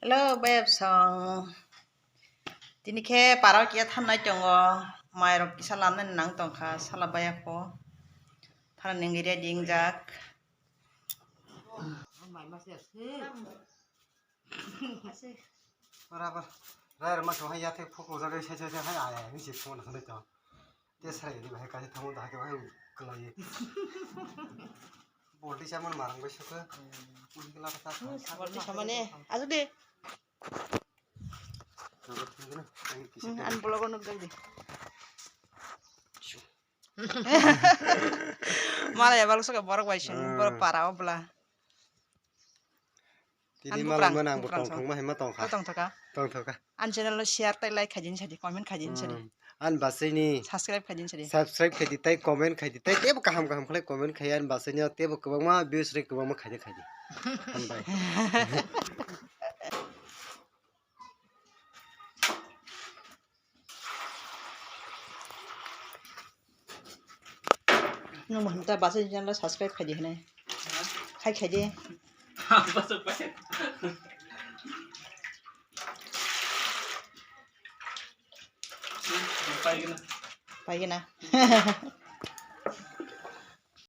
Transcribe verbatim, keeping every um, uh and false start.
Hello, beb song. Tini khe parao kiya thanai tongo. Mairok kisa lanani nang tongkha, sala baya kho. Thana nengri ready wngjak. Barabar. Rai rwma song hai yathek phukujagwi sai sai sai hai ai ai hinwi se phone sanai tong. Te sarai di bahai kaisa thango dahai khe bahai kwlaiwi. Bolti chamani marang bai sukha. Bolti khe lata ta. Bolti samani. Asuk di. Nangkuk thangkhe na, ang kisa Hmm, thango. Ani vlog o nukjak di. Malai abang sukha borok bai sini, Hmm. Borok para o bwla. Tini Ang malai bukrang, mano ang bo bukrang tong song. Thangma hai ma tongkha. Tong thaka. Tong thaka. Ani channel no share tai like khaijini sadi, comment khaijini sadi. Hmm. Ani basaini Subscribe khaijini sadi. Subscribe khaidi tai comment khaidi tai tebo kaham kaham khlai comment khai ani basaini tebo kwbangma views ri kwbangma khaidi khaidi. Hambai. Nwng bo hinta basa channel subscribe khaidi hinwi. Khai khaidi. Basa pai. Pai gana. Pai gana.